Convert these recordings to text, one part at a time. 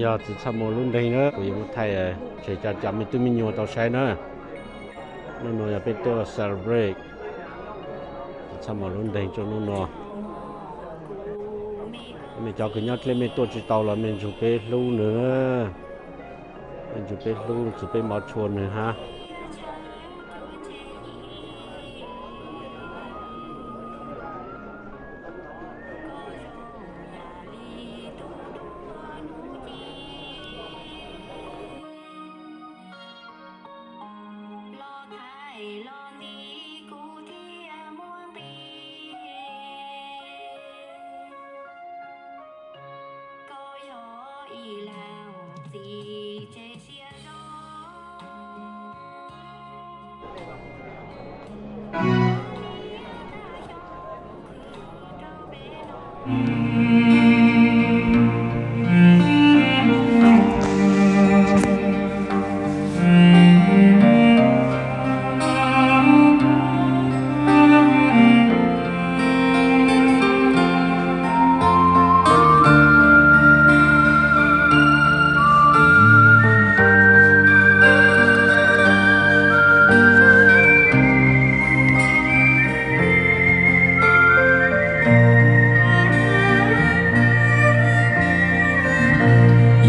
Yog txiv Txhaj Muas lub nteeg na, kuv yuav muab thaij tseg cov cov me tub me nyuam tau saib na. Hnub no yog peb tuaj celebrate txiv Txhaj Muas lub nteeg rau hnub no. Me cov kws nyob dleb mej tuaj tsis tau los mej nrug peb hlub nws, mej nrug peb hlub txug peb mov tshua nws hab.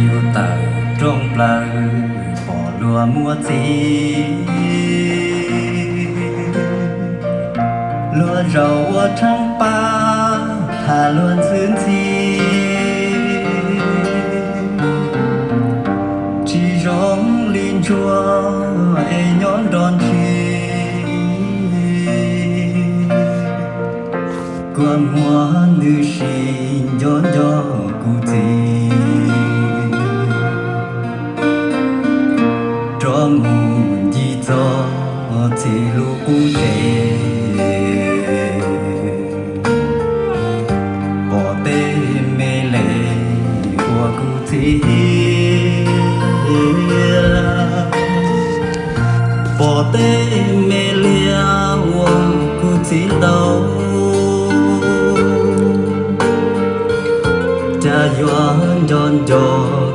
Yug tawm rooj plaws pom luag muaj txiv, luag zaum ua rheeb pab tham luag ntxhwb ntxhi, tsis zoo li ntsuag es nyob nrog ntshis. Kua muag ntws si nco nco kuv txiv, rov mus ncig txog txiv lub qub tsev, pom tej me le ua kuv txiv, pom tej me liab ua kuv txiv ntau, cas yuav nco nco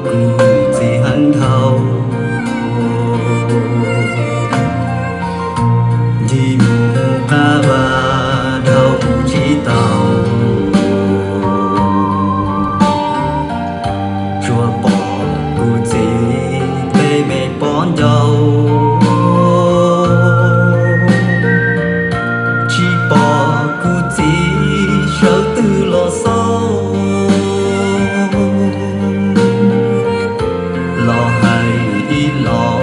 kuv txiv heev dhau. Ncig mus qab vaj dhau kuv tsis tau, tsuas pom kuv txiv tej me pob ncauj, tsis pom kuv txiv sawv twg los xauj, los hais ib los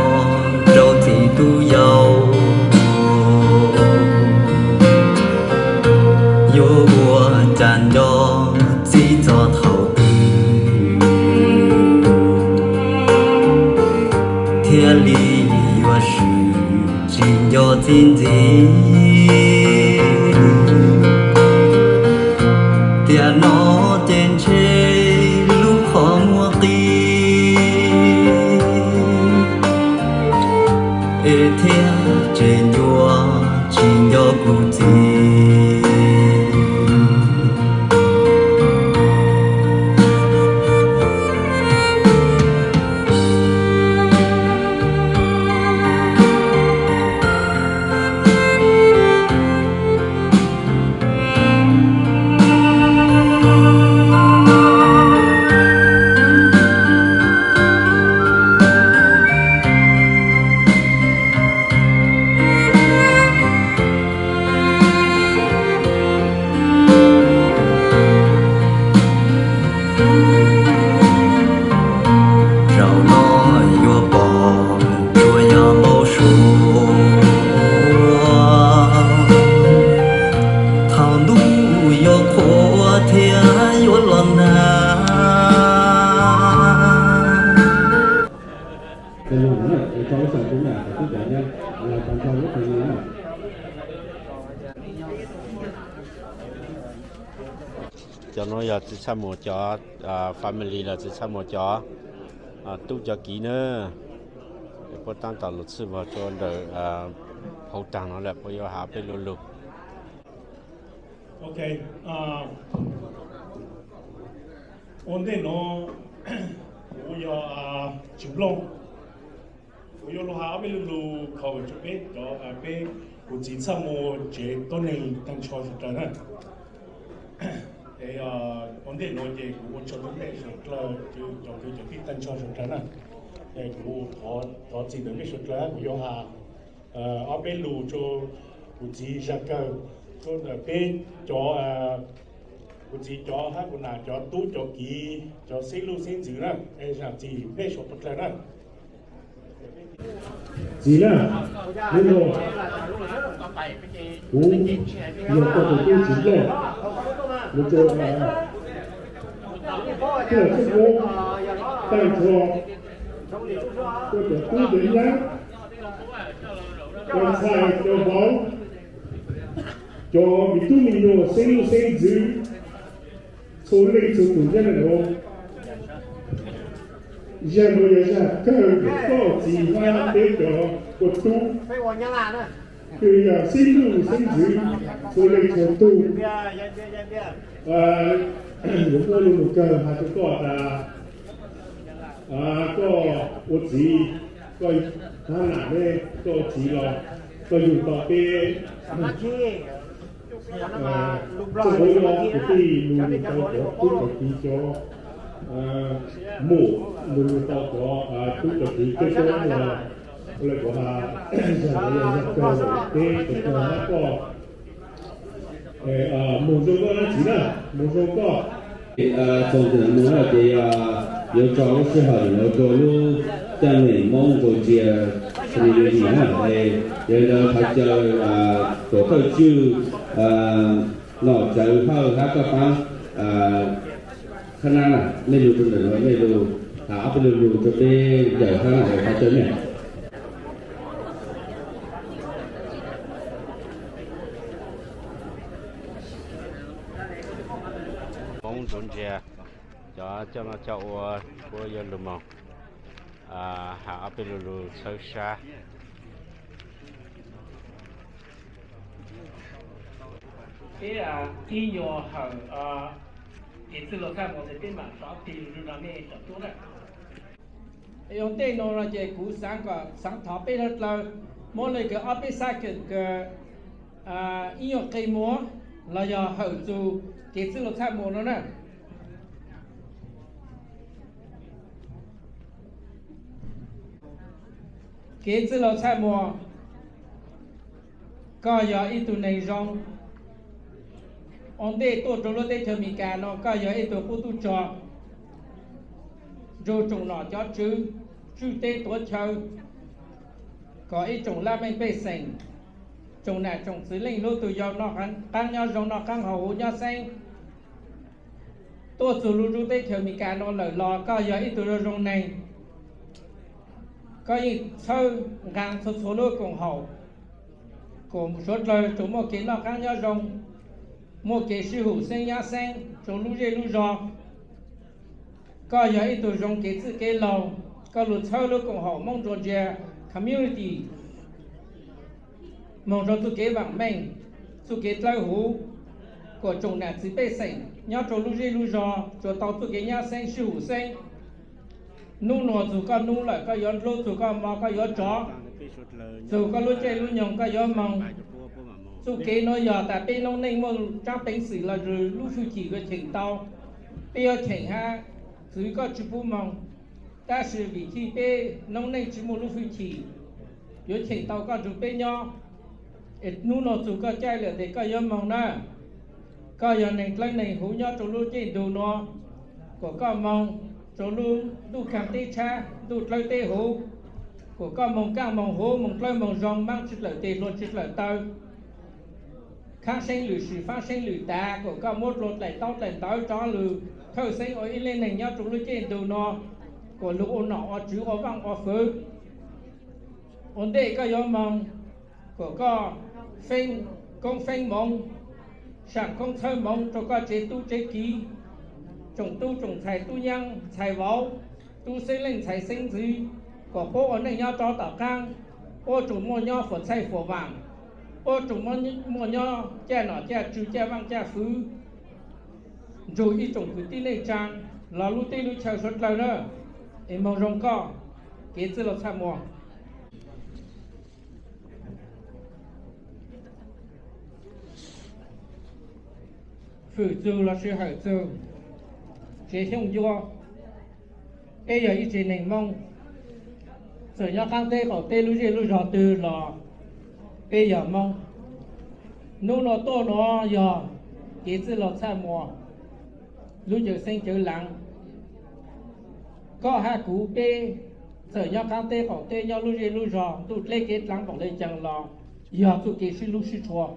rau txiv tus yau, yuav ua cas nco txiv txog thaum twg, thiaj li yuav swm tsis nco txiv ntxiv. Tiam no ces ntshe lub qhov muag qis, es thiaj tseem ncua tsis nco kuv txiv. Zaum no yuav pom tsuas yog npau suav, thaum ntuj yuav qhuav thiab yuav los nag. Cov no yog txiv Txhaj Muas cov family los txiv Txhaj Muas cov tub cov kiv na. Puab tab tom lug txhij vog rua ntawm hauv taag no lawm, puab yuav has peb lu lug. Ok, ua ntej no kuv yog Tsis Nplooj, kuv yuav lug has ob peb lu lug khaus rua peb cov, peb kuv txiv txhaj muag tsev tuab neeg tag nrho sawv dlawg na. Es ua ntej nuav ces kuv ua tsaug rua mej sawv dlawg, cov kwv cov tij tag nrho sawv dlawg na. Es kuv thov txim ntawm mej sawv dlawg, kuv yuav has ob peb lus rua kuv txiv zag kawg, rua ntawm peb cov, kuv txiv cov hab kuv nam cov tub cov kiv, cov xeeb luj xeeb ntxwv na, es zam txim mej sawv dlawg na. Txiv na, hnub no kuv yog koj tus tub Tsis Nplooj, mus rua tuaj txhub koob tag nrho, tuaj cov tub cov nyab, cov ntxhais cov vauv, cov me tub me nyuam xeeb luj xeeb ntxwv, txhua leej txhua tug nyob ntawm nuav. Zag nuav yog zag kawg koj txiv hab peb cov ua tub, kws yog xeeb luj xeeb ntxwv txhua leej txhua tug. Yuav muaj lu lug kawg has rua koj tas, koj ua txiv, koj hab nam ne, koj ua txiv los koj yug tau peb txoj hauv nyob kwv tij, lu lug tau cov tub cov kiv cov muam, lu lug tau cov tub cov kiv coob coob los, ua le kuv has, zag nuav yog zag kawg peb cov kawg hab koj. Moog zoo koj na txiv na, moog zoo koj. Txoos ntawm nuav ces yuav tso lub sij hawm nuav rua lub caij neeg Moob Nkaus Ntsia community na, es yog le thov caw tuam thawj tswj Nom Tsawv Hawj hab koj paab Khab Nab na, mej lug rua ntawm nuav, mej lug has ob peb lu lug rua peb ntawm hab na, thov caw mej. Moob Nkaus Ntsia, cov coj noj coj ua, kuv yuav lug moog has ob peb lu lug txhawb sab. Peb ib nyuas hawm kev txwj laug txhaj muas tes peb maam rov tig lug rua no mej cov tub na. Ua ntej nuav no ces kuv xaav kom, xaav thov peb sawv dlawg muab le kws ob peb sab kawm kws ib nyuas qe muag los yog hawm txug kev txwj laug txhaj muas no na. Kev txwj laug txhaj muas, koj yog ib tug neeg zoo. Ua ntej tuaj rua lub teb chaws Amelikas no koj yog ib tug qub tub rog nrug tsoom nom cov tswv, tswj teb tuav chaw, kom ib tsoom laj mej pej xeem, tsoom nam tsoom txwv leej hlub tug yau noj qaab nyob zoo, noj qaab haus huv nyob xeeb. Tuaj txug lub teb chaws Amelikas no lawm los koj yog ib tug zoo zoo neeg. Koj yeej txhawb nqaa txhua txhua lub koom haum kom suav dlawg tsuas muaj kev noj qaab nyob zoo, muaj kev sib hum xeeb nyab xeeb rua lub zej lub zog. Koj yog ib tug zoo kev txwj kev laug, koj lug txhawb lub koom haum Moob Nkaus Ntsia community moog rua txuj kev vaam meej, txuj kev dlawb huv, kom tsoom nam txwv pej xeem nyob rua lub zej lub zog tsuas tau txuj kev nyab xeeb sib hum xeeb. Nub nuav txug koj nub lawm, koj yuav dlub, txug koj mo koj yuav tsov, txug koj lub caij lub nyoog koj yuav moog. Txuj kev nuav yog tas peb noob neej muaj tsaab peev xwm los lub fwj chim yuav cheem tau, peb yuav cheem hab txwv koj tsi pub moog. Tab sis vim chij peb noob neej tsi muaj lub fwj chim yuav cheem tau koj nrug peb nyob, es nub nuav txug koj caij lawm tes koj yuav moog na. Koj yog neeg dlawb neeg huv nyob rua lub caij ntuj nuav, kom koj moog rua lub ntuj kaag teb tshab, ntuj dlawb teb huv, kom koj moog kaaj moog huv, moog dlawb moog zoo, maab tsi dlawm tes hlua tsi dlawm taw, khaab seeb lwm sim faab seeb lwm tav, kom koj muab dlua dlaim taub dlaim ntawv rov lug thawj xeeb ua ib leej neeg nyob rua lub caij ntuj nuav, kom lug ua nom ua tswv ua vaaj ua fwv. Ua ntej koj yuav moog, kom koj feeb koob feeb moov, saam koob txhawb moov rua koj tsev tub tsev kiv, tsoom tub tsoom ntxhais tub nyab ntxhais vauv, tub xeeb leej ntxhais xeeb ntxwv, kom puab ua neej nyob rov tom qaab, puab tsuas muaj nyob fuam txhaij fuam vaam, puab tsuas muaj nyob caj nom caj tswv caj vaaj caj fwv, nrug ib tsoom kwv tij neej tsaa los lub teb lub chaw suav dlawg na. Es moog zoo koj, kev txwj laug Txhaj Muas. Fwm txug lossis hawm txug, tsev Xyooj Ncua, peb yog ib tsev neeg Moob, txawm nyob qaab teb qaum teb lub zej lub zog twg los peb yog Moob. Nub no tuaj nuav yog kev txwj laug Txhaj Muas lub cawv xeeb cawv laav. Koj hab kuv peb txawm nyob qaab teb qaum teb, nyob lub zej lub zog, ntuj dleb kev dlaav npaum le caag los yog txuj kev sib hlub sib tshua.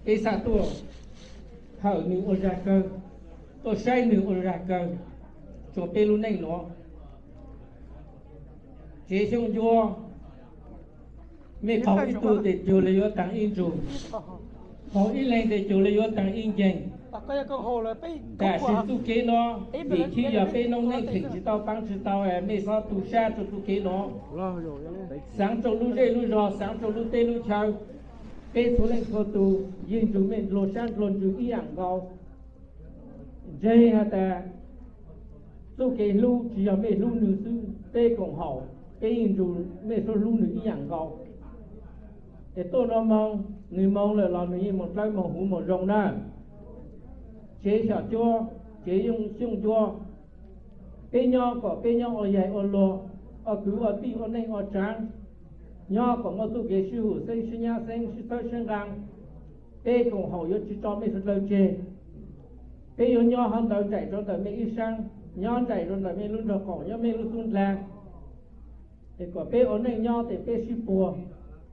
Peb xaav tuaj hawm nwg ua zag kawg, tuaj saib nwg ua zag kawg rua peb lub neej nuav. Tsev Xyooj Ncua, mej qaug ib tug tes cuag le yuav taag ib ntsug, qaug ib leeg tes cuag le yuav taag ib nceeg. Tam sis txuj kev nuav vim tsi yog peb noob neej theem tsi tau, paab tsi tau, mej xob tu sab rua txuj kev nuav. Xaav rua lub zej lub zog, xaav rua lub teb lub chaw, peb txhua leej txhua tug yeej nrug mej nplua sab nplua ntsws ib yaam nkaus. Ntseeg has tas txuj kev hlub tsi yog mej hlub nwg xwb, peb koom haum peb yeej nrug mej suab hlub nwg ib yaam nkaus. Es tuaj nuav moog, nwg moog lawm los nwg yeej moog dlawb moog huv moog zoo na. Tsev Xyooj Ncua, tsev Xyooj Ncua, peb nyob kom peb nyob ua yaig ua luag, ua kwv ua tij, ua neej ua tsaav, nyob kom muaj txuj kev sib hum xeeb sib nyab xeeb, sib txhawb sib nqaa. Peb koom haum yuav tsi tso mej suav dlawg tseg. Peb yuav nyob hov ntawd nraim rua ntawm mej ib saab, nyob nraim rua ntawm mej lub nraug qaum, nyob mej lub xub ndlag. Es kom peb ua neej nyob tes peb sib puag,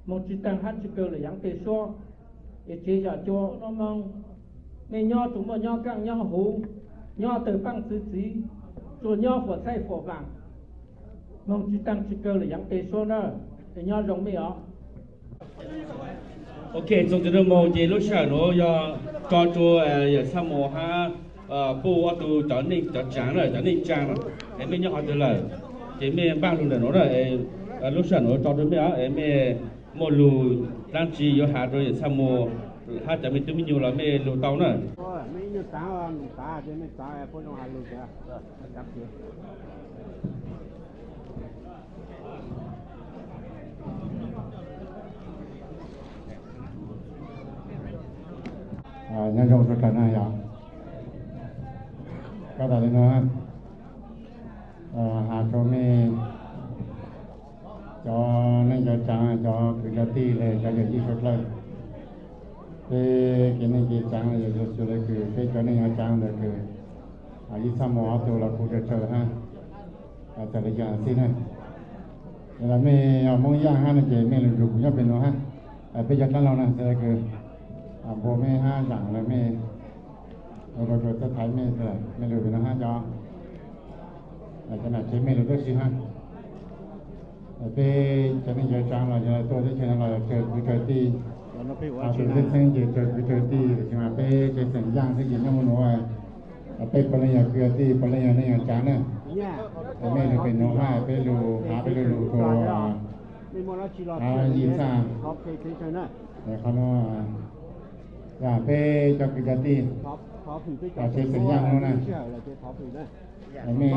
moog tsi taag hab tsi kaw lawm yaav peg suab. Es tsev Xyooj Ncua nuav moog, mej nyob tsuas muaj nyob kaaj nyob huv, nyob tawg paaj txwv txiv, tsuas nyob fuam txhaij fuam vaam, moog tsi taag tsi kaw lawm yaav peg suab na. Es nyob zoo mej os. Ok, txug ntawm nuav moog ces lub sij hawm nuav yog tso rua yawm Txhaj Muas hab puj ob tug cov neej cov tsaav na, cov neej tsaa na, es mej nyob qhov twg lawm ces mej npaaj lug ntawm nuav na. Lub sij hawm nuav tso rua mej os, es mej muaj lug dlaab tsi yuav has rua yawm Txhaj Muas hab cov me tub me nyuam los mej lug tau na. Nyob zoo sawv dlawg na yog, koj tas li nuav, has rua mej cov neej cov tsaav, cov kwv cov tij le cov yawm yij sawv dlawg, peb kev neej kev tsaav yog xyuas le kws peb cov neej cov tsaav ntawd kws yij Txhaj Muas ob tug los kuj tsawg tsawg hab, txawm le caag xij na. Los mej yog Moob Yaaj hab no ces mej lug nrug kuv nyob peg nuav hab. Peb cov dlaab laug na, xws le kws npua mej hab zaam le mej ua rua txawj thaiv mej, mej lug peg nuav hab cov, cov nam tsev mej lug tab si hab. Peb cov neej cov tsaav los yog tuaj teb chaws no los yog tsawg kwv tsawg tij, tus teb txheeb ces tsawg kwv tsawg tij, tab sis mas peb tsev xeem Yaaj xwb ces nyob huv nuav, peb puav leej yog kwv yog tij, puav leej yog neej yog tsaav na. Mej lug peg nuav hab peb lug hab peb lug lug rua yij Txhaj, qhov nuav, peb cov kwv cov tij, tsev xeem Yaaj nuav na, mej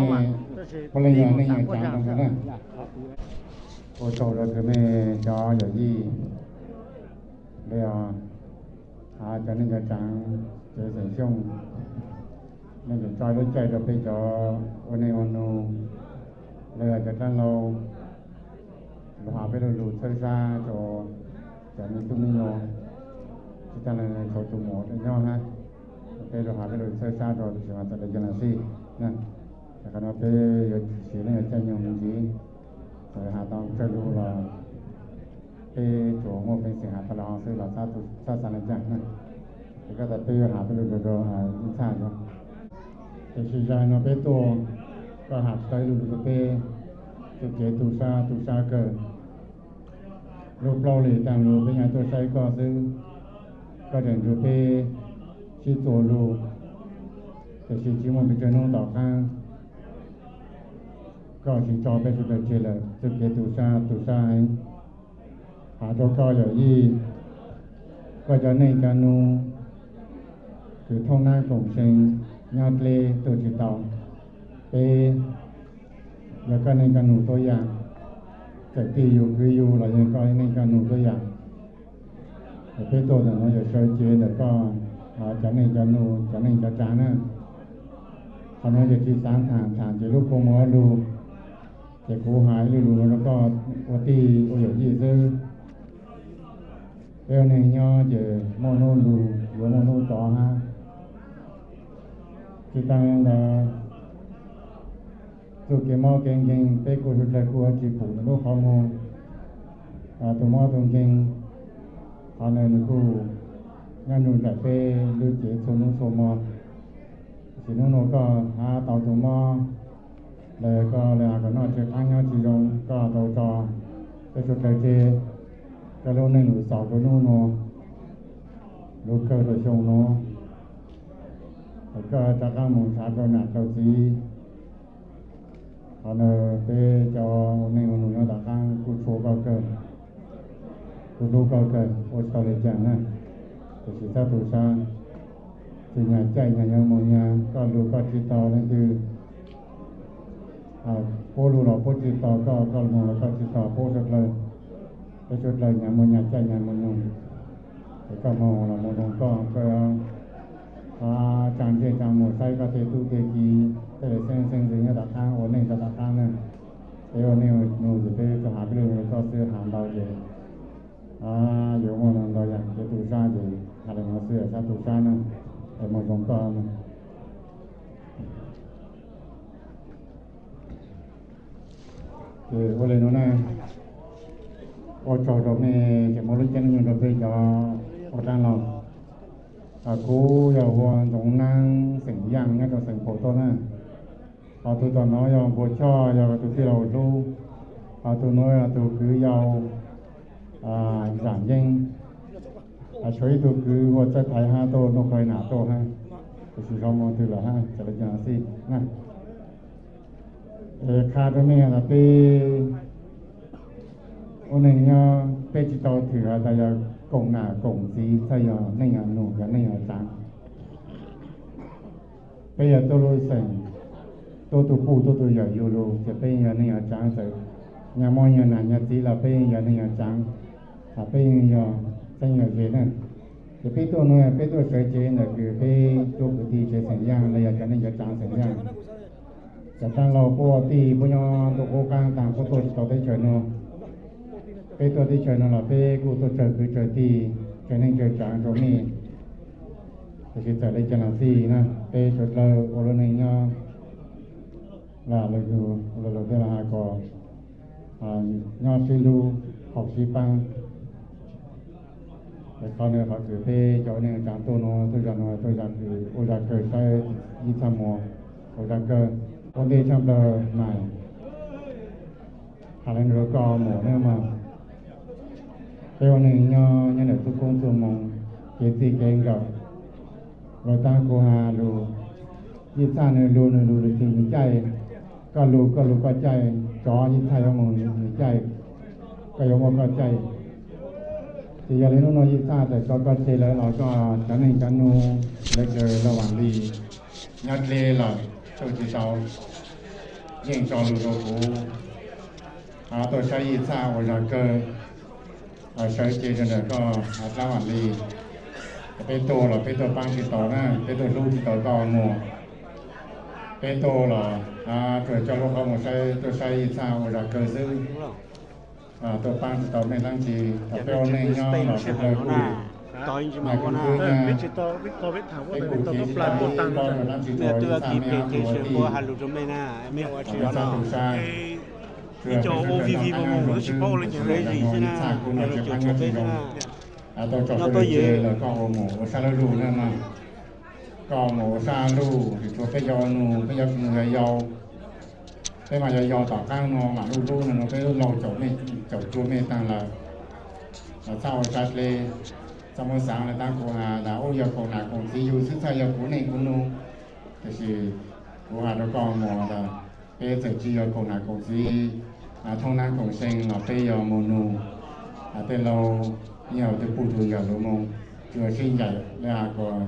puav leej yog neej yog tsaav rua kuv na. Ua tsaug rua kws mej cov yawm yij le os, cov neej cov tsaav, tsev xeem Xyooj, mej tseem tso lub caij rua peb cov ua neej ua nug, le os cov dlaab laug, lug has peb lug lug txhawb sab rua cov me tub me nyuam, tsis taag le thaum tus muam nyob hab, peb lug has peb lug txhawb sab rua tab sis mas txawm le caag los xij na. Qhov nuav peb yuav tsis siv leej yuav caij nyoog me ntsis, txawm has tau tsawg lug los peb tsuas muaj peev xwm has tau le hov xwb los txhob xav le caag na. Es koj tas peb yuav has peb lug rua yij Txhaj os. Tab sis zag nuav peb tuaj, koj has tau ib lug lug rua peb, txuj kev tu sab tu sab kawg. Lub plaub hlis taag lug peb nyaj tuaj saib koj xwb, koj tseem nrug peb sib txuas lug, tab sis tsis muaj pes tsawg nub tom qaab koj tsis tso peb sawv dlawg tseg lawm, txuj kev tu sab tu sab heev. Has rua koj yawm yij, koj cov neej cov nub kws thoob nab koom see nyob dleb tuaj tsis tau, peb Yog koj neej koj nus tuab yaam, txawm tij yug kwv yug los yog koj neej koj nus tuab yaam, es peb tuaj ntawm nuav yog sawv cev ntawm koj cov neej cov nus, cov neej cov tsaav na. Qhov nuav ces tsi xaav thaam, thaam ces lub kua muag lug, ces kuv has ib lub lug rua koj ua tij ua yaam yij xwb. Peb ua neej nyob ces muaj nub lug yuav muaj nub tov hab. Tsi taag le ntawd, txuj kev mob kev nkeeg peb kuj suav dlawg kuj tsi pum lub qhov muag. Tus mob tus nkeeg, qhov nuav nws kuj nyob nrug nraim peb lub cev txhua nub txhua mo. Tab sis nub nua koj hab tau tus mob, le koj le has kom noj tsi qaab nyob tsi zoo, koj tau tso peb suav dlawg tseg koj lub neej lug xaus rua nub nua, lug kawg rua xyoo nuav, es koj rov qaab moog nrhav rua nam rua txiv. Qhov nuav peb cov ua neej ua nus nyob tom qaab kuj tshua koj kawg, kuj hlub koj kawg, ua tsi tau le caag na. Tab sis txhob tu sab, txij nyag caij nyag yuav moog nyag, koj lug koj tsi tau leej twg, puab lug los puab tsi tau koj, koj lug moog los koj tsi tau puab suav dlawg. Peb suav dlawg nyag moog nyag caij nyag moog nyoog, es koj moog los moog zoo koj, koj tsaa ntsej tsaa muag saib koj tej tub tej ki, tej le xeeb xeeb ntxwv nyob tom qaab ua neej rua tom qaab na. Peb ua neej ua nus ces peb tsuas has peb lub nua rua koj xwb, has ntau ces yuav muaj ntau yaam kev tu sab ces has le nuav xwb, txhob tu sab na, es moog zoo koj na. Ces ua le nuav na, ua tsaug rua mej ces muab lub caij lub nyoog rua peb cov ua dlaab laug. Kuv yog hu ua Ntxoov Naab xeem Yaaj nyob rua xeem Pham Toj na. Ho tug tom nuav yog Npua Choj, yog tug tij laug hlub. Ho tug nuav yog tug kwv yau Zaam Yeeb. Tshuav ib tug kwv hu ua Txawj Thaiv hab tuaj nuj qhua nam tuaj hab, tab sis ho moog twg lawm hab, txawm le caag los xij na. Es qha rua mej tas peb ua neej nyob peb tsi tau thwm has tas yog koom nam koom txiv txhaj yog neej yog nus yog neej yog tsaav. Peb yog tuab lub xeem, tuab tug puj tuab tug yawm yug lug ces peb yog neej yog tsaav txawm. Nyag muaj nyag nam nyag txiv los peb yog neej yog tsaav, peb yog txheeb yog ze na. Ces peb tuaj nuav peb tuaj sawv cev ntawm kws peb cuab kwv tij tsev xeem Yaaj los yog cov neej cov tsaav xeem Yaaj. Cov dlaab laug puab ua tij puab nyob ntuj qub qaab taag puab tuaj tsi tau teb chaws nuav. Peb tuaj teb chaws nuav los peb kuj tuaj tsawg kwv tsawg tij, tsawg neej tsawg tsaav rua mej. Tab sis txawm le caag los xij na, peb suav dlawg ua lub neej nyob, lam lug lug tej los has kom nyob sib hlub, haum sib paab. Es qhov nuav qhov kws peb cov ua neej tsaav tuaj nuav tuaj zag nuav tuaj zag kws ua zag kawg saib Yij Txhaj Muas, ua zag kawg ua ntej tshaj plawg mas has le nuav rua koj mus na mog. Peb ua neej nyob nyob ntawm txuj koob txuj moo, kev txij kev nkawm, lug taab kuv has lug, Yij Txhaj nwg lug nwg lug lug txug nwg caij, koj lug koj lug koj caij, tsov Yij Txhaj yuav moog nwg caij, koj yuav muaj koj caij. Ces yog le nub nua Yij Txhaj txawm tso koj tseg lawm los koj cov neej cov nus lawv caws lug vaam li nyob dleb lawm, tuaj tsi tau, yeej tso lug rua kuv tuaj saib Yij Txhaj ua zag kawg, sawv cev rua ntawm koj dlaab vaam li. Peb tuaj los peb tuaj paab tsi tau na, peb tuaj hlub tsi tau koj mus. Peb tuaj los tsuas coj lub qhov muag saib, tuaj saib Yij Txhaj ua zag kawg xwb. Tuaj paab tsi tau mej dlaab tsi, thaum peb ua neej nyob los peb kuj nyag kuj nyag, peb kuj tsis paub rua dlaab tsi rua Yij Txhaj mej ob tug ua tij. Mej txhob tu sab, tsuas peb sawv daws noj qab nyob zoo xwb, Yij Txhaj kuj noj tsis qaab nyob tsis zoo. Tau tso suav dlawg tseg los koj ua mus ua sab lub lug na mog. Koj mus ua sab lug, tsis tshuav peb cov ua nus, peb cov nus yog yau. Peb mas yog yau tom qaab no mas lub hlub no peb lub laug caum cua mej taag lawm. Los txhob ua sab dleb, txhob muab xaav le taab kuv has tas ub yog koom nam koom txiv yug xwb, txhob yog kuv neej kuv nus. Tab sis kuv has rua koj mus tas peb txawm tsis yog koom nam koom txiv, thoob nab koom see los peb yog mus nus. Tej laug yeej yog tug puj tug yawm lug moog, tsuas sib ncaim le has kom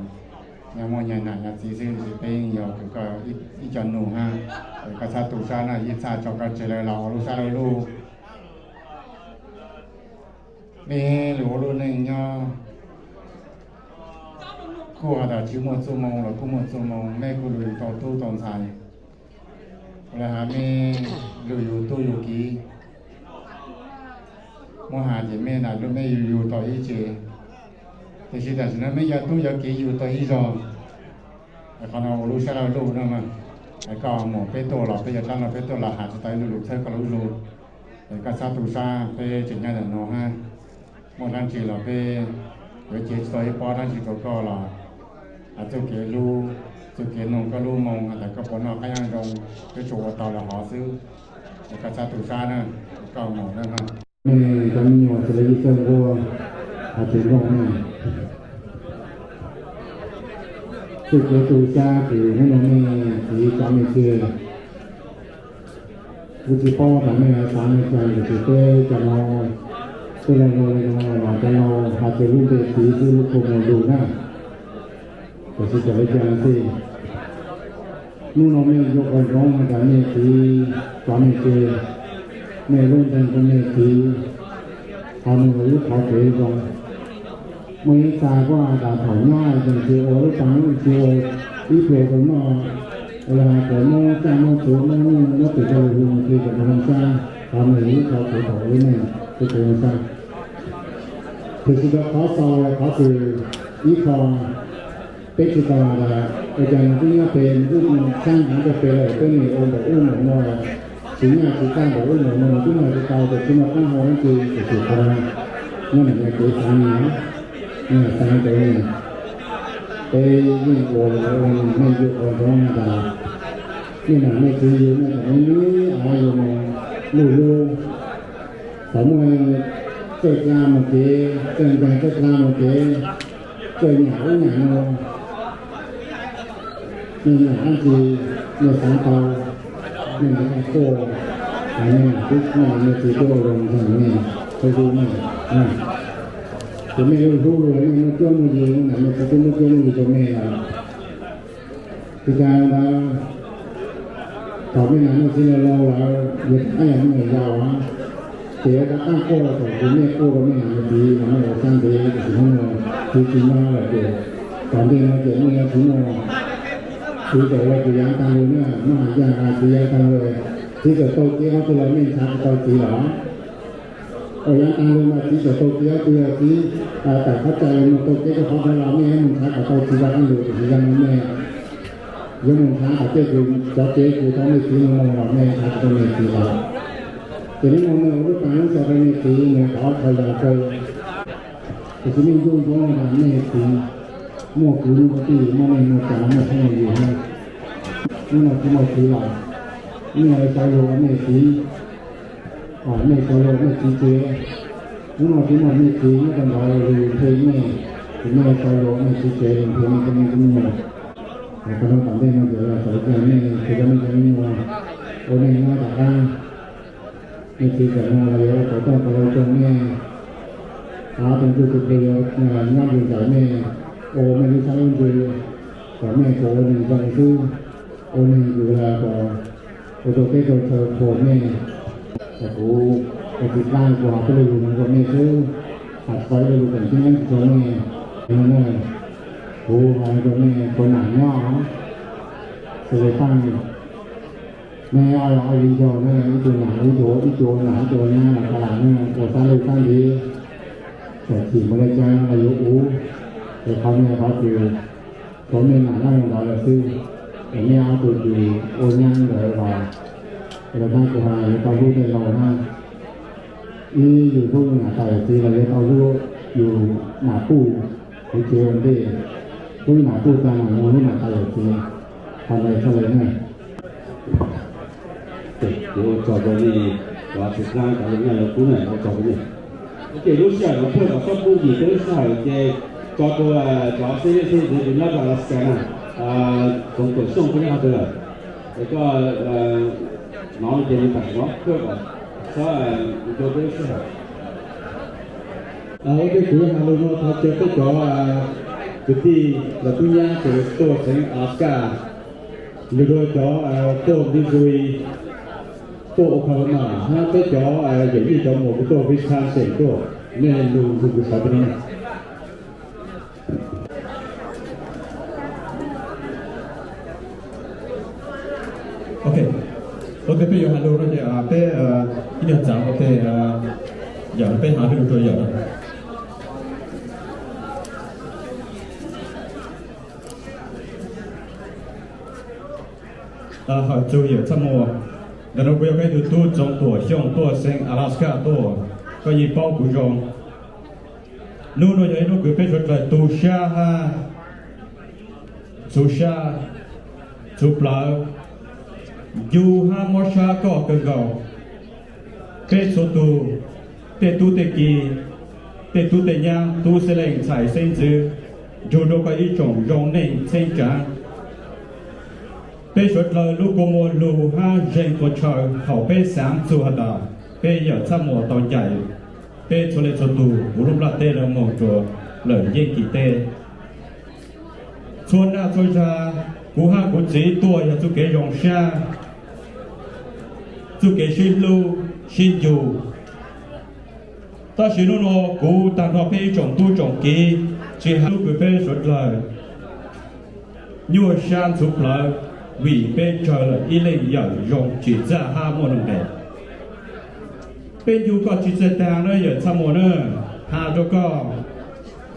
nyag muaj nyag nam nyag txiv xwb, tab sis peb yeej yog kws koj ib co nus hab. Koj txhob tu sab na, ib txhaj tso koj tseg lawm los ua lub sab lub lub. Mej lug ua lub neej nyob, kuj has tas tsis muaj txuj moo los kuj muaj txuj moo, mej kuj lug yug tau tub tau ntxhais. Ua le has mej lug yug tub yug kiv, muab has ces mej nam lub mej yug yug tau ib tsev, tiam sis tam sim no mej cov tub cov kiv yug tau ib zog. Qhov no ua lub sab laj luj no mas, koj mus peb tuaj los peb cov dlaab no peb tuaj los has tsis tau ib lu lug txhawb koj lub zug. Es koj txhob tu sab, peb tseem nyob ntawm no hab, muaj dlaab tsi los peb yuav cev tsis tau ib pob dlaab tsi rau koj los has txuj kev hlub, txuj kev noog koj lub moo has tas koj puas noj qab nyob zoo, peb tsuas ua tau los hov xwb. Es koj txhob tu sab na, koj mus na. Mej cov me nyuam txawm le yij txawj nquag, has tsis nqog ne. Txuj kev tu sab kws hnub no mej txiv cov me txiv, kuv tsis paub tas mej xaav le caag, tiam sis peb cov no, peb laug laug le no los cov laug has txug lub npe txiv xwb lub kua muag lug na, tiam sis txawm le caag xwb, hnub no mej yuav ua ntsoov has tas mej txiv cov me txiv, mej lub nteeg rau mej txiv, ho nws ua ib qhov kev zoo. Muaj ib txha kuj has tas thaum nyob tseem tsis ua lub paj lub ntsis ua ib pluag rau noj, ua le has tas muab txaj muab txhuv muab nuj muab twm rau lug hu mus ti kom zoo sab, ho nws ua ib qho kev thaum ua lub neej ua kev zoo sab. Tiam sis rau qhov xaus qhov kws ib qho peb tsis tau has tas ua cas nws twb nyob pem nws twb sab ntawd rau pem lawm, peb nim ua npaum ub npaum no, tsis nyaj tsis tag npaum ub npaum no nws twb noj tsis tau, tiam sis muaj qaab hau dlaab tsi tiam sis qhov no nyob ntawm kev xaav, nyob xaav ntawd peb yeej ua, mej yuav ua ntsoov has tas mej nam mej txiv yug mej tseem nib av yug mus luj lub, thaum muaj txawj dlaa mus kev, txawj ncaag txawj dlaa mus kev, txawj nyam ub nyam no, mej nyam dlaab tsi, mej xaav tau, mej nam quaj, mej nam twb, mej nam mej txiv twb ua zoo nrug mej hlub hlub mej. Ces mej hlub hlub lug mej muaj cuab muaj yig, mej nam mej txiv twb muab cuab muab yig rau mej lawm. Tsis tas ntawd, thaum mej nam mej txiv laug laug lawm, yuav rov qab yog mej yau, ces yuav rov qab quaj thaum kws mej quaj rau mej nam mej txiv los mej ua sab ntev, tiam sis hnub no txiv tsis nyob lawm ces tom ntej no ces mej yuav tsis muaj, txiv txawm ua txiv yaav taag lug na, maj has yaaj has txiv yaav taag lug, txiv txawm tau kev qhov twg los mej nrhav tsis tau txiv lawm. Ua yaav taag lug mas txiv txawm tau kev qhov twg, txiv tawm qhov cai mus tau kev rau qhov ntawd los mej yuav mus nrhav kom tau txiv rov qab lug, tiam sis yog no mej yuav mus nrhav kom tej kws cov kev kws tau mej txiv mus los mej nrhav tsis tau mej txiv lawm. Ces hnub no mej ua lub paj lub tso rau mej txiv mus kom ob qho yog kawg. Tiam sis mej nco ntsoov tas mej txiv muaj kwv muaj tij, muaj neej muaj tsaa, muaj phooj muaj ywg hab. Hnub no tsis muaj txiv lawm, mej sawv lug ua mej txiv, mej sawv lug ua mej txiv tsev. Hnub no tsis muaj mej txiv nyob rau ntawd lug nrhe mej, ces mej sawv lug ua mej txiv tsev lug nrhe mej cov me nyuam. Qhov no tom ntej no ces yog txawv kag mej, txawv kag mej cov me nyuam ua neej nyob tom qab. Mej txiv txawm no los yuav ua tau tooj tau hlau rau mej, av rau ntsuj rau plig, nyob nrug ntawm mej, ua mej lub sab lub ntsws, kom mej tsuas ua neeg zoo xwb, ua neeg yug los kom ua rau teb rau chaw khuam mej. Kuv ua txiv dlaab kuv ho peb lug lug rau mej xwb, has tsis tau ib lo lus koom tseeb rau mej. Kuv has rau mej puav nam nyob, xws le paaj, mej ob, ob viv ncaus na, ib tug nam ib tug, ib tug nam ib tug nyab los tas lam na, ua sab laj sab ntiv, txawm chim npaum le caag los yuav ua, es qhov no qhov kws tsuav mej nam dlaab ntawd lawm xwb, es mej ob tug kws ua nyab ntawd los, es los taab kuv has yuav tau hlub tej laug hab. Ib, yug hlub nam tais yawm txiv los yuav tau hlub yug nam puj, kuv tsev ua ntej, hlub nam puj taag mam hlub nam tais yawm txiv. Qhov ntawd txhaj le na. Ces ua tsaug rau nej cov txiv dlaab cov lug nyaj lug kub na, ua tsaug rau nej. Ok, lub sij hawm no pheej kom txhob pub yim peb lub sij hawm ces tso rau cov xib hwb xib ntxwv kws nyob rau Alaska na, Txoov Tuam Xyooj peb nyob qhov twg lawm, es koj hnov li ces nws tam sim no pheej kom txhob ncua peb lub sij hawm. Ua ntej kuv yuav has lus no thov caw peb cov kwv tij los tub nyab ces tuaj xeev Alaska, Lug rua cov tuaj Missouri, tuaj Oklahoma hab peb cov yawm yij cov muam kuv tuaj Wisconsin tuaj, nej lug lug kuv sawv peb no. Ok, ua ntej peb yuav has lug no ces peb ib nyuag txav ua ntej, yawm peb has lug rua yawm. Hawm txug yawm txhaj muas, ntawm nuav kuv yog koj ib tug tub Txoov Tuam Xyooj tuaj xeev Alaska tuaj, koj yeej paub kuv zoo. Nub nuav yog ib nub kws peb suav dlawg tu sab hab txhug sab txhug plawv, ncu hab mob sab koj kawg nkaus. Peb txhua tug, tej tub tej ki, tej tub tej nyab, tub xeeb leej ntxhais xeeb ntxwv, nrug rua koj ib tsoom zoo neej txheeb tsaav. Peb suav dlawg lub kua muag lug hab zeeg tuav tshaw thaum peb xaav txug has tas peb yawm txhaj muas tau ncaim peb txhua leej txhua tug huv lub nplaj teb nuav moog rua lawm yeej kis teb. Txhua naj txhua zag, kuv hab kuv txiv tuaj yog txuj kev zoo sab, txuj kev sib hlub sib ncu. Tab sis nub nuav kuv taag nrho peb ib tsoom tub tsoom ki tsi has lub kws peb suav dlawg nyuaj sab ntxhuv plawv vim peb tsawg lawm ib leej yawm zoo tsim txaj hab muaj nuj nqes. Peb ncu koj tsi txawj taag na yawm txhaj muas na, has rua koj,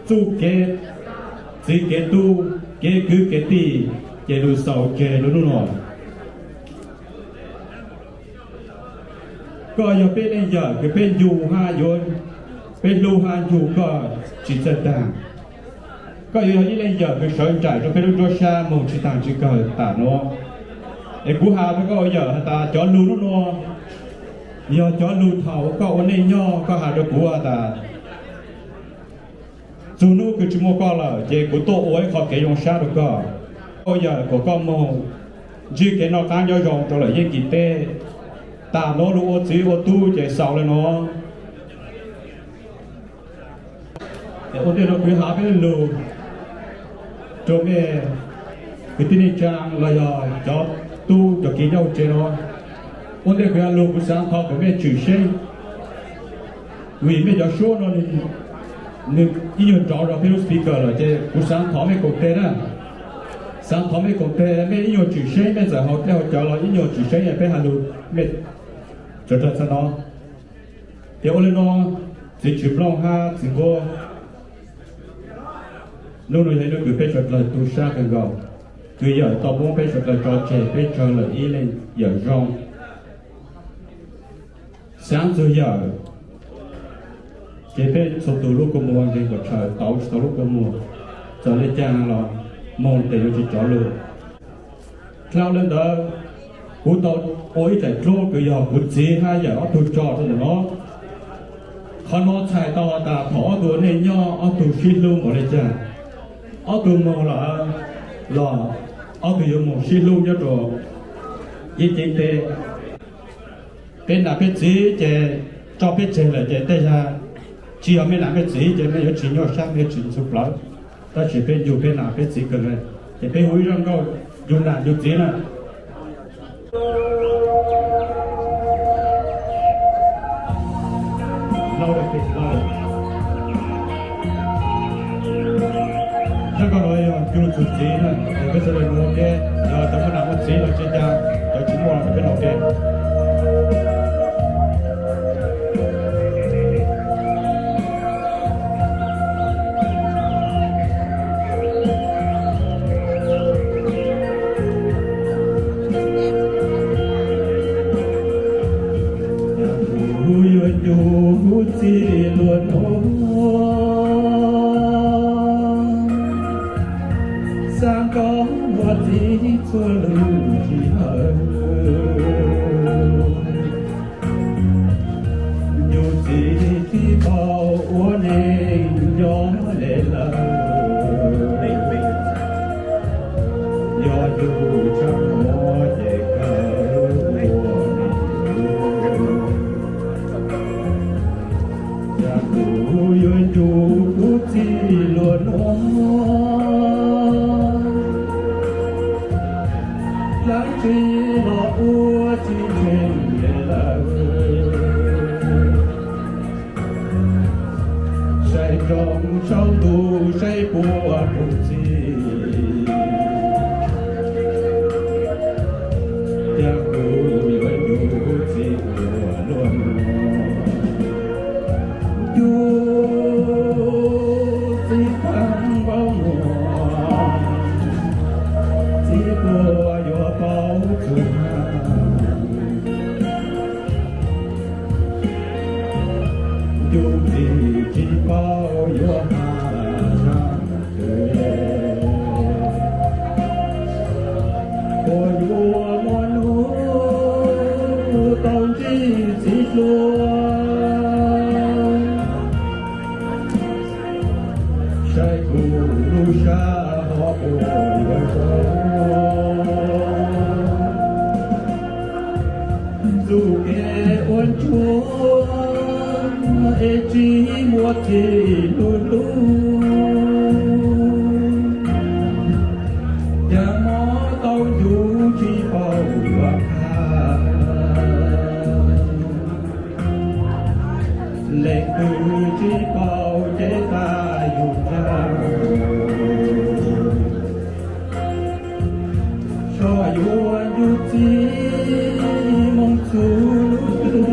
txuj kev txiv kev tub, kev kwv kev tij, ces lug xaus tseg lub nub nuav. Koj yog peb leej yawm kws peb ncu hab yuav, peb hlub hab ncu koj tsi txawj taag. Koj yuav yog ib leej yawm kws sawv nraim rua peb lub nruab sab moog tsi taag tsi kawg tas nuav. Es kuv has rua koj ua yawm has tas cov lug nub nuav yog cov lug thaum koj ua neej nyob koj has rua kuv has tas txug nub kws tsi muaj koj lawm ces kuv tuaj ua ib qho kev zoo sab rua koj. Ua yawm kuas koj moog ntsib kev noj qaab nyob zoo rua lawm yeej kis teb. Tas nuav lug ua txiv ua tub ces xaus le nuav. Ua ntej nuav kuv yuav has peb lug rua mej kwv tij neej tsaa los yog cov tub cov ki nyob huv tsev nuav. Ua ntej kuv yuav lug kuv xaav thov kom mej tshwm seeb, vim mej cov suab nuav nwg ib nyuag nrov zog peb lub speaker lawm ces kuv xaav thov mej koom teg na. Xaav thov mej koom teg, mej ib nyuag tshwm seeb, mej txawm haus dlej haus cawv los ib nyuag tshwm seeb es peb has lug mej txawv dlawg txhaj no. Ces ua le nuav, txiv Tshwm Nplooj hab txiv Nquab, nub nuav yog ib nub kws peb suav dlawg tu sab kawg nkaus, kws yawm tau muab peb suav dlawg tso tseg, peb tsawg lawm ib leej yawm zoo. Xaav txug yawm, ces peb txhua tug lub kua muag nkeeg kuas tshaw, tau tsi tau lub kua muag, txawm le caag los moog tes yuav tsi rov lug. Dlhau le ntawd, kuv tau ua ib daim dluab kws yog kuv txiv hab yawm ob tug tso rua ntawm no. Qhov no txhais tau has tas thaum ob tug ua neej nyob ob tug sib hlub npaum le caag, ob tug moog lawm los ob tug yuav moog sib hlub nyob rua ib ceeb teb. Peb nam peb txiv ces tso peb tseg lawm ces tej zag tsi yog mej nam mej txiv ces mej yuav tsis nyuaj sab, mej yuav tsis ntxhov plawv. Tab sis peb ncu peb nam peb txiv kawg le, ces peb hu ib zaj nkauj ncu nam ncu txiv na. Zaj nkauj no yog ncu txug txiv na, peb sawv daws mus ua ke, yog cov muaj nam muaj txiv los tsis cas, cov tsis muaj los peb ua ke. Kuv yuav ncu kuv txiv luag nuav, xaav kom muaj txiv txhua lug tsis hawm. Ncu txiv txib tau ua neej nyob le lawm, yog yug tshaj muab ces kawg ua neej. Yog kuv yuav ncu kuv txiv luag nuav, Zoo saum ntuj saib puas pum txij, tiag kuv yuav ncuv txiv ua luaj no. Ncuv txiv pab npaub muag, txiv puas yuav paub txug. Ncuv txiv tsis paub yuav has zaj twg, puas yuav muaj hnub tau ntsib txiv hluas. Saib kuv lub sab ho puas yuav zoo, txuj kev ua ntsuag es tsis muaj txij lug lug, cas mob tau ncuv tsis paub yuav qha. Leej twg tsis paub ces tas yus ntag, tso yuav ncuv txiv mus txug lub twg.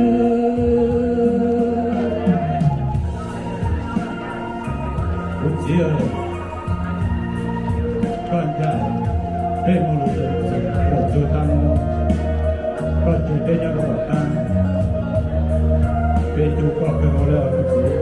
Kuv txiv, koj ncaim peb mus lug txug tag no, koj tseg peb nyob rau tom qab, peb hlub koj kawg nkaus li os kuv txiv.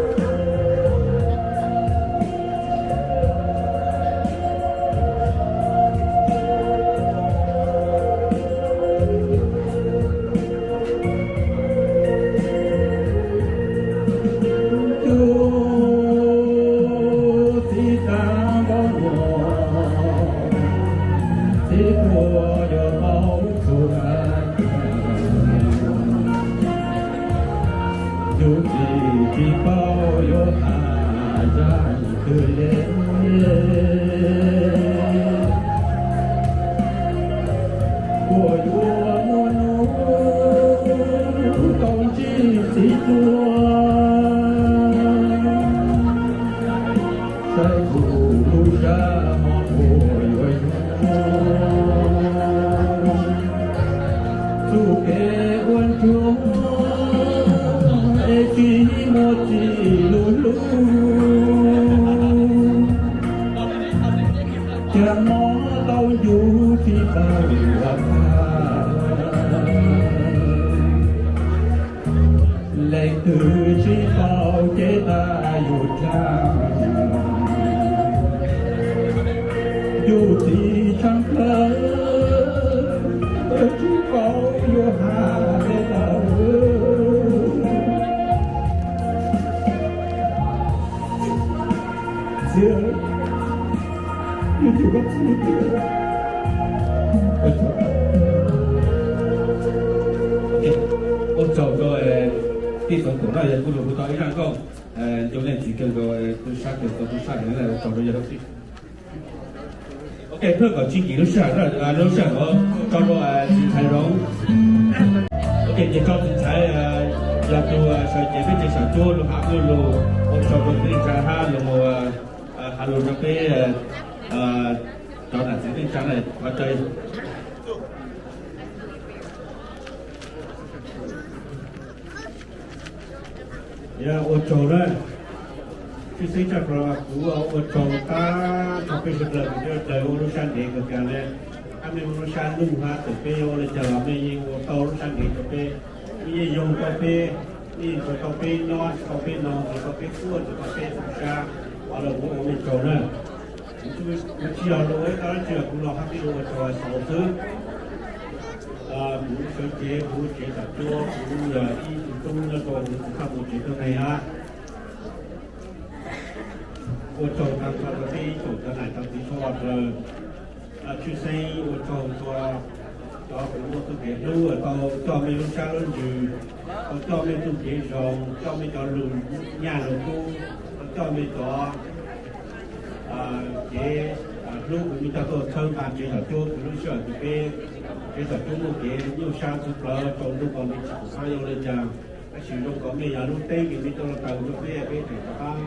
Ncuv txiv pab npaub muag, txiv puas yuav paub txug. Ncuv txiv tsis paub yuav has zaj twg le, puas yuav muaj hnub tau ntsib txiv hluas. Saib kuv lub sab ho puas yuav zoo, txuj kev ua ntsuag es tsis muaj txij lug lug, cas mob tau ncuv tsis paub yuav qha. Leej twg tsis paub ces tas yus ntag, ncuv txiv tshaaj plawg, tsis paub yuav has le tau. Txiv, ua tsaug rau tij Txoov Tuam no, yog kuv lug hu tau ib zaj nkauj, rau leej txiv kawg nkaus, tub sab kawg nkaus, tub sab heev, ua tsaug rau yawg. Ok, thawj kom tsis kim lub sij hawm, lub sij hawm no tso rau txiv ntxhais Zoov. Ok, ces tso txiv ntxhais, yog tus sawv cev peb tsev Sam Cuab lug has ib lus ua tsaug rau txiv neej tsa hab lug mus has lus rau peb cov nam txiv neej tsa na, thov tso. Yog ua tsaug na, tshwj xeeb tshaj plaws kuv ua tsaug tag nrho peb sawv dlawg, peb sawv dlawg ua lub sab ntev kawg kiag le, hab mej ua lub sab nuj hab txawm peb ua le caag los mej yeej ua tau lub sab ntev rau peb, mej yeej yoog tau peb, mej yeej ntxuav tau peb nyob, ntxuav tau peb noog, ntxuav tau peb quaj, ntxuav tau peb tu sab, ua le kuv ua mej tsaug na. Kuv tsis yog lug ua ib qho dab tsi, kuv los hab peb ua tsaug xwb. Kuv sawv cev, kuv tsev Sam Cuab, kuv yog ib tug tub nyob rau kuv txhaj mus tsev tuab neeg hab. Ua tsaug tag nrho rau peb ib tsoom cov nam cov txiv sawv dlawg. Tshwj xeeb ua tsaug rua cov uas muaj txuj kev hlub tau coj mej lub sab lub ntsws, tau coj mej txuj kev zoo, coj mej cov lug nyaj lug kub, tau coj mej cov kev hlub kuv mej coj tuaj txhawb nqa tsev Sam Cuab kws lub sij hawm kws peb tsev Sam Cuab muaj kev nyuaj sab txug plawv tsaus ntuj ko mej tsis pum qab yuav ua le caag. Tab sis zoo kom mej yog lub teeb kws mej coj lug taws rua peb, peb tseem rov qab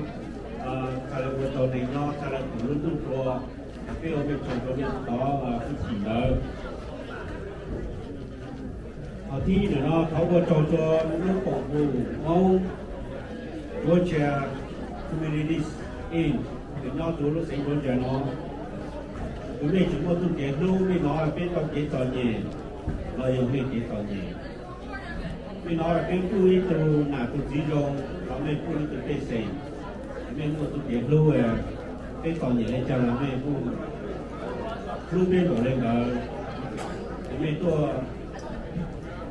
Ua tau neeg nyob txhaj le tus lub ntuj dua, peb ua mej tsaug rua mej tov hwj chim ntawd. Qhov thib ib no thov ua tsaug rua lub koom haum Hmoob Georgia Communities Inc, kws nyob rua lub xeev Georgia no. Kws mej tseem muaj txuj kev hlub, mej hnov peb tau kev txom nyem los yog mej kev txom nyem. Mej hnov peb kuj ib tug nam tug txiv zoo los mej kuj ib tug pej xeem. Mej muaj txuj kev hlub, peb txom nyem le caag los mej kuj hlub peb npaum le ntawd. Mej tuaj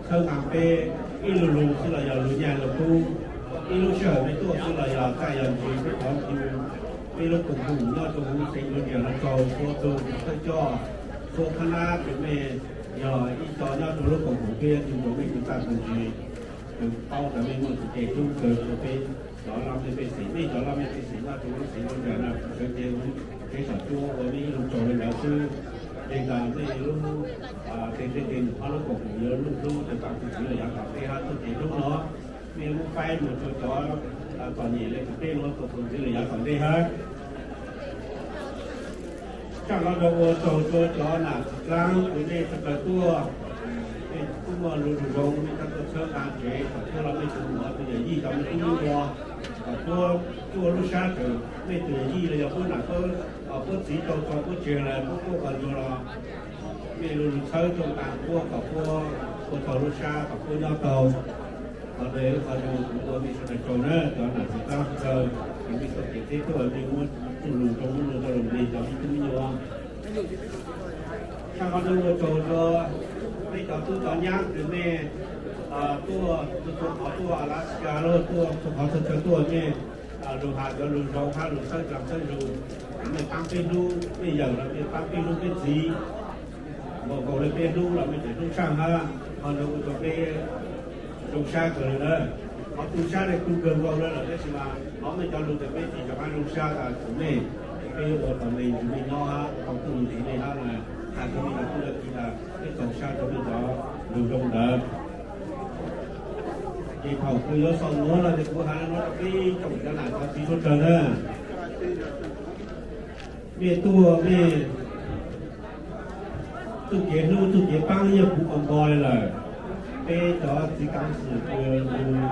txhawb nqa peb, ib lub lug xwb los yog lug nyaj lug kub, ib lub sij hawm mej tuaj xwb los yog txaj yog ntsis, peb thov hu peb lub koom haum nyob rua huv xeev Georgia no rua txhua tug thawj coj, txhua qhab nab kws mej yog ib co nyob rua lub koom haum, peb yuav ncu rua mej tug txaj tug ntsis, kws paub tas mej muaj txuj kev hlub kawg rua peb cov laj mej pej xeem, mej cov laj mej pej xeem nyob rua lub xeev Georgia no sawv cev huv tsev xyom cuab ua mej ib lub tsaug le ntawd xwb. Ces tas mej lub teg tej teg num hab lub koom haum yuav lub hlub rua txaj tug ntsis los yav tom ntej hab txuj kev hlub no mej lub faib moog rua cov txom nyem le tug peb lub txuj kev hlub los yav tom ntej hab. Tsaam no rua ua tsaug rua cov nam txiv dlaab kws mej sawv daws tuaj, mej kuj muaj lug lug zoo mej txhawb nqa tsev, kom tuaj los mej tug muam tug yawm yij cov mej tub mej nyuam, kom puab tuaj lub sab tsev, mej tug yawm yij los yog puab nam puab txiv tau tso puab tseg lawm puab tuaj kom nyuag los mej lug lug txhawb tau tas puab kom puab ua tau lub sab kom puab nyob tau. Qhov ntawd qhov zoo kuv ua mej sawv daws tsaug na, cov nam txiv dlaab sawv daws, mej txoj kev teb tuaj mej muab txuj lug rua muab lug rua lug mej cov mej tub mej nyuam. Tsaam qhov no ua tsaug rua mej cov tub cov nyab kws mej tuaj txhua qhov tuaj Alaska los tuaj txhua qhov txhua chaw tuaj mej lug has cov lug zoo hab lug txhawb dlaag txhawb zug, mej paab peb hlub, mej yawm los mej paab peb hlub peb txiv, npaum nkaus le peb hlub los mej tseem hlub saab hab. Qhov ntawd ua rua peb zoo sab kawg le na. Qhov tu sab le tu kawg nkaus le lawm tab sis mas qhov mej cov lug rua peb txiv rov qaab zoo sab tas txug mej, peb yuav ua tau mej ntsuj mej nyob hab tau tuaj ntxiv mej hab na, has rua mej cov tub cov kiv tas peb txaus sab rua mej cov lug zoo ntawd. Ces thaum kws yuav xaus nuav no ces kuv has le nuav rua peb tsoom cov nam cov txiv suav dlawg na. Mej tuaj mej txuj kev hlub txuj kev paab yeej puv npo npo le lawm. Peb cov txiv kaav xwm kws lug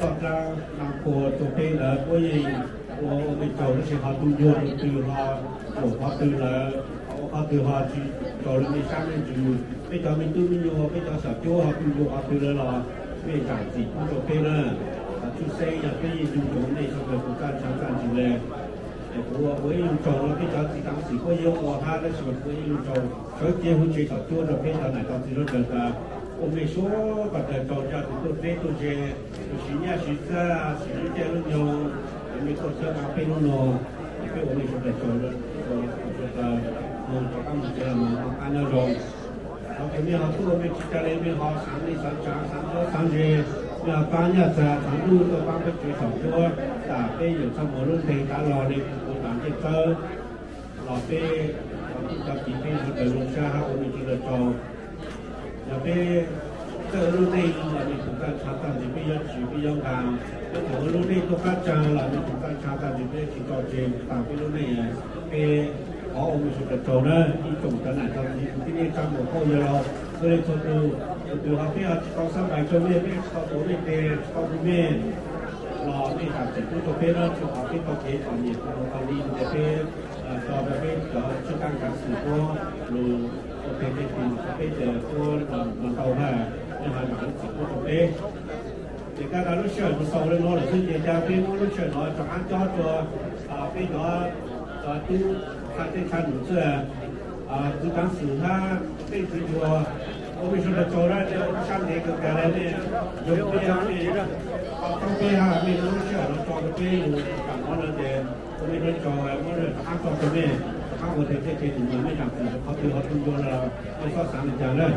toj dlaab naj qhua rua peb ntawd puab yeej ua ua mej tsaug tab sis ho tu ncua rua twg ho lug qhov twg lawm, ho ua qhov twg ho tsi raug le mej sab mej ntsws. Peb cov mej tub mej nyuam peb cov xyom cuab ho tu ncua qhov twg lawm los mej zaam txim pub rua peb na. Tshwj xeeb yog peb yeej ncu rua mej sawv dlawg tug txaj tshav txaj ntsws le. Es kuv ua ib lub tsaug rua peb cov txiv kaav xwm puab yeej ua hab tab sis mas kuv ua ib lub tsaug sawv cev huv tsev xyom cuab rua peb cov nam cov txiv suav dlawg tas ua mej suav kom tawg tsaug zaj kws tuaj teb tuaj ze, kws siv nyaj siv txag siv lub caij lub nyoog, es mej tuaj txhawb nqa peb hnub no, es peb ua mej sawv dlawg tsaug, sawv dlawg moog rov qaab moog tsev los moog moog qab nyob zoo. Qhov kws mej ho tuaj mej tsi ca le mej ho xaav neej xaav tsaav xaav ntaub xaav ntse, mej ho paab nyaj txag xaav ntuj tuaj paab peb tsev xyom cuab tas peb yuav txhaj muaj lub nteeg tav log le kws kuv tas ntiaj txawb los peb cov tub cov kiv peb sawv dlawg zoo sab hab ua mej sawv dlawg tsaug. Yog peb txawj ua lub neej los mej tug txaj tshav txaj ntsws peb yuav tsis peb yuav nqaa, peb txawm ua lub neej tuaj qab tsaag los mej tug txaj tshav txaj ntsws peb yuav tsis tso tseg taag peb lub neej. Peb thov ua mej sawv dlawg tsaug na, ib tsoom cov nam cov txiv kwv tij neej tsaa muam phauj yawg laug txhua leej txhua tug. Thaum twg ho peb ho tsi tau xab npais rua mej, peb tsi tau tuav mej tes tsi tau hu mej los mej zaam txim pub rua peb na, rua qhov peb tau kev txom nyem tau li ntawd peb tso rua peb cov tshwj kaav kaav xwm puab lug ua teg tej tim rua peb tes puab los ntau hab, mej ho zaam txim pub rua peb. Ces kag tas lub sij hawm lug xaus le nuav lawm xwb ces ca peb muab lub sij hawm nuav rov qaab cob rua peb cov tub txhaj teb txhaj num xwb. Txiv kaav xwm hab tej txiv yuav ua mej sawv dlawg tsaug na, tej ua lub sab ntev kawg kag le mej, yog peb hab mej, tau peb hab mej muab lub sij hawm nuav tso rua peb lug tam nuav lawm ces ua mej sawv dlawg tsaug, muab rov qaab tso rua mej, rov qaab ua teg tej teg num mas mej zaam txim qhov twg ho tu ncua los mej txhob xaav le caag na.